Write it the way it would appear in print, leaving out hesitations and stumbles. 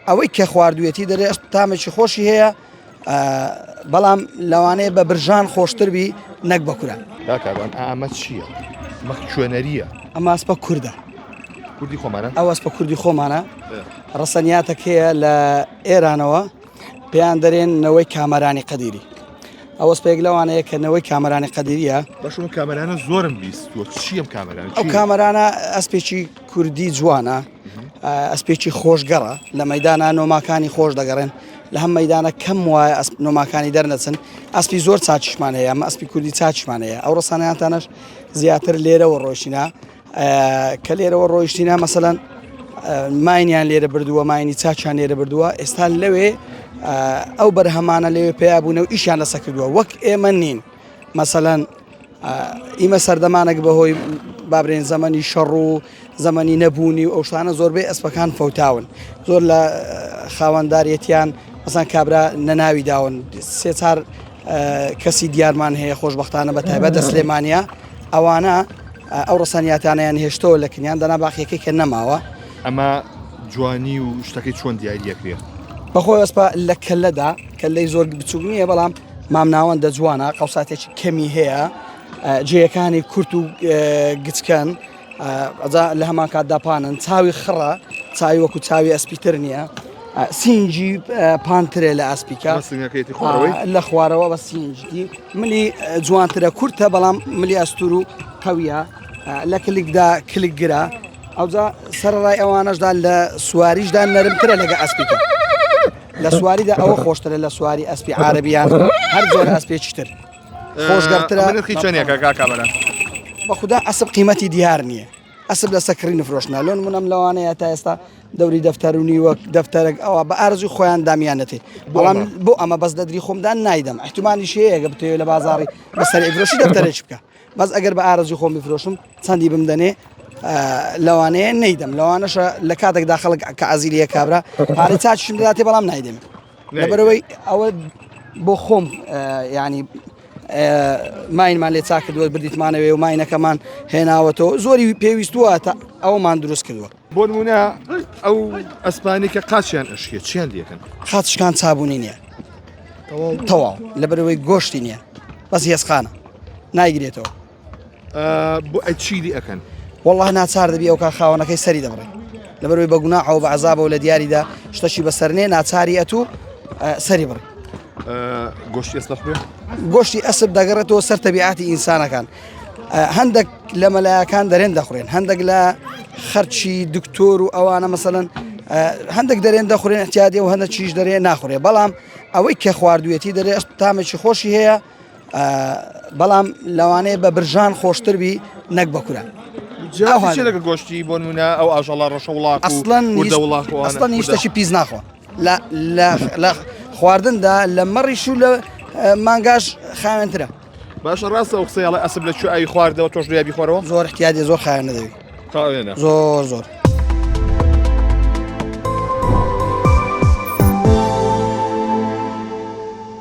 ئەوەی کە خواردوێتی دەرێ ئەسپ تامێکی خۆشی هەیە بەڵام لەوانەیە بە برژان خۆشتر بی نەک بە کوران. کاک کاروان ئەمە چییە؟ ئەمە کوێنەرییە؟ ئەمە ئەسپە کوردە. کوردی خۆمانە؟ ئەو ئەسپە کوردی خۆمانە. ڕەسەنیاتەکەیە لە ئێرانەوە پێیان دەرێن نەوەی کامەرانی قەدیری. ئەو ئەسپێک لەوانەیە کە نەوەی کامەرانی قەدیریە. باشە ئەم کامەرانە زۆرم بیستووە چییە ئەم کامەرانە؟ ئەو کامەرانە ئەسپێکی کوردی جوانە. ئەسپێکی خۆشگەڕە لە مەدانە نۆماکانی خۆش دەگەڕێن لە هەم مەدانە کەم وایە ئەسپ نۆماکانی دەرنەچن ئەسپی زۆر چاچشمان هەیە ئەمە ئەسپی کوردی چاچمان هەیە ئەو ڕسانیانتانەش زیاتر لێرەوە ڕۆشتینە کە لێرەوە ڕۆیشتینە مەسەەن ماینیان لێرە بردووە ماینی چاچیان لێرە بردووە ئێستا لەوێ ئەو بەرهەمانە لەوێ پیا بوونە و ئیشیان لەسە کردووە وەک ئێمە نین مەسەەن ئیمە سەردەمانێک بەهۆی بابرێن زەمەنی شەڕ و زەمەنی نەبوونی و ئەو شتانە زۆربەی ئەسپەکان فەوتاون زۆر لە خاوەنداریەتیان مەسان کابرا نەناوی داون سێ چار کەسی دیارمان هەیە خۆشببختانە بە تایبەت لە سلێمانیا ئەوانە ئەو ڕسانیاتانیان هێشتەوە لە کنیان دەنا باقیەکەی کە نەماوە. ئەمە جوانی و شتەکەی چۆن دیاریەکرێ؟ بەخۆی ئەسپە لە کەلەدا کەلەی زۆر بچوک نییە بەڵام مامناوەندە جوانە قەوساتێکی کەمی هەیە جێیەکانی کورت و گچکەن ئەجا لە هەمان کاتدا پانن چاوی خڕە چاوی وەکو چاوی ئەسپیتر نییە سینجی پانترێ لە ئەسپیکە لە خوارەوە بە سینجی ملی جوانترە کورتە بەڵام ملی ئەستور و قەویە لە کلکدا کلکگرە ئەوجا سەرڕای ئەوانەشدا لە سواریشدا نەرمترە لەگە ئەسپیکە لە سواریدا ئەوە خۆشترە لە سواری ئەسپی عربیان هەر جۆر ئەسپێکی تر خۆشگەرترە نرخی چەندێکە کاک کامەران؟ بەخودا ئەسپ قیمەتی دیار نییە ئەسب لەسە کڕین فرۆشتنا لۆن منم لەوانەیە تا ئێستا دەوری دەفتەر و نیوەک دەفتەرێک ئەوە بە ئارزوی خۆیان دامیانەتێ بەڵام بۆ ئەمە بەس دەدری خۆمدان نایدەم احتمالی شەیەگە بتەوێت لە بازاڕی بەسەر ئیفرۆشی دەفتەرێک بکە بەس ئەگەر بە ئارەزوی خۆم بیفرۆشم چەندی بمدەنێ لەوانەیە نەیدەم لەوانەشە لە کاتێکدا خەڵک کە عزیلیە کابرا پارەی چاچشم دەداتێ بەڵام نایدەم لەبەرەوەی ئەوە بۆ خۆم ینی ماینمان لێ چاک کردووە بردیتمانەوەی و ماینەکەمان هێناوەتەوە زۆری پێویستووە تا ئەومان دروست کردووە بۆ نمونە ئەو ئەسپانی کە قاچیان ئەشکێت چیان لەکەن قاچشکان چابوونی نییە تەواو لەبەرەوەی گۆشتی نییە بەس هێزخانە نایگرێتەوە بۆ ئەچی لی ئەکەن والله ناچار دەبی ئەو کا خاوەنەکەی سەری دەبڕێ لەبەرەوەی بە گوناحەوە بە عذابەوە لە دیاریدا شتەشی بەسەرنێ ناچاری ئەتوو سەری بڕی گۆشتی ئەسپ دەخورێ گۆشتی ئەسپ دەگەڕێتەوە سەر تەبیعاتی ئینسانەکان هەندێک لە مەلایەکان دەرێن دەخورێن هەندێک لە خەرچی دکتۆر و ئەوانە مەسەەن هەندێک دەرێن دەخورێن احتیادی و هەندە چیش دەرێ ناخورێ بەڵام ئەوەی کە خواردوێتی دەرێ ئەسپ تامێکی خۆشی هەیە بەڵام لەوانەیە بە برژان خۆشتر بی نەک بە کوران لەگە گۆشتی بۆ نمونە ئەو ئاژەڵە ڕەشە وڵات ئەسڵەن ئەسڵەن هیچ شتێکی پیس ناخۆن لە خواردندا لە مەڕیش و لە مانگاش خاوێنترە باشە ڕاستە ئەو قسەیەڵە ئەسب لە کوێ ئاوی خواردەوە تۆش لێ بیخۆرەوە زۆر احتیادی زۆر خاوێن نەدەوی زۆر زۆر.